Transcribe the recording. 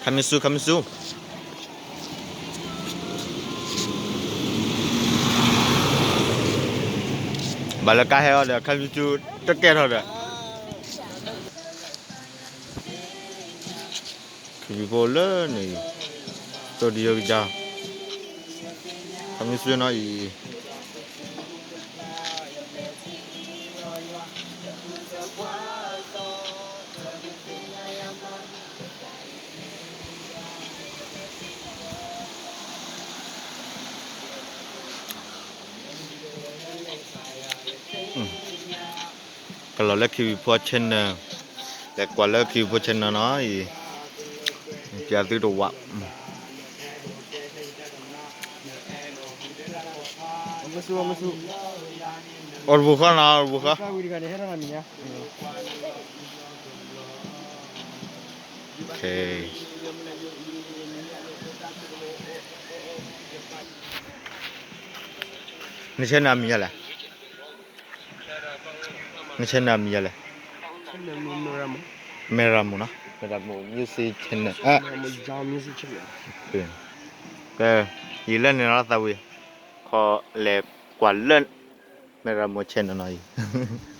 ခါမံဆူ ခါမံဆူ ဘၣ်လၢကါဟဲအီၤဒီး ခါမံဆူ တကဲထီၣ်ဒီး ခရံာ်ဖိလၢန့ၣ် တိၢ်ဒံးယိကစၢ် ခမံဆူနီၤအံၤ ကလီၤလၢ ခရံာ်ဖိ channel လဲၤကွၢ်လၢ ခရံာ်ဖိ channel နီၤအံၤ ပျးသုတဝး အိၣ်တပူၤဃီနီၤ အိၣ်တပူၤဃီ န channel မံၤယၤလဲၣ် န channel မံၤယၤလဲၣ် မဲရမိၢ်နီၤ မဲရမိၢ် music channel ကဲ ယံာ်လၢန့ၣ်လီၤသးဝံၤ ခီလဲၤကွၢ်လၢ မဲရမိၢ် channel နီၤအံၤ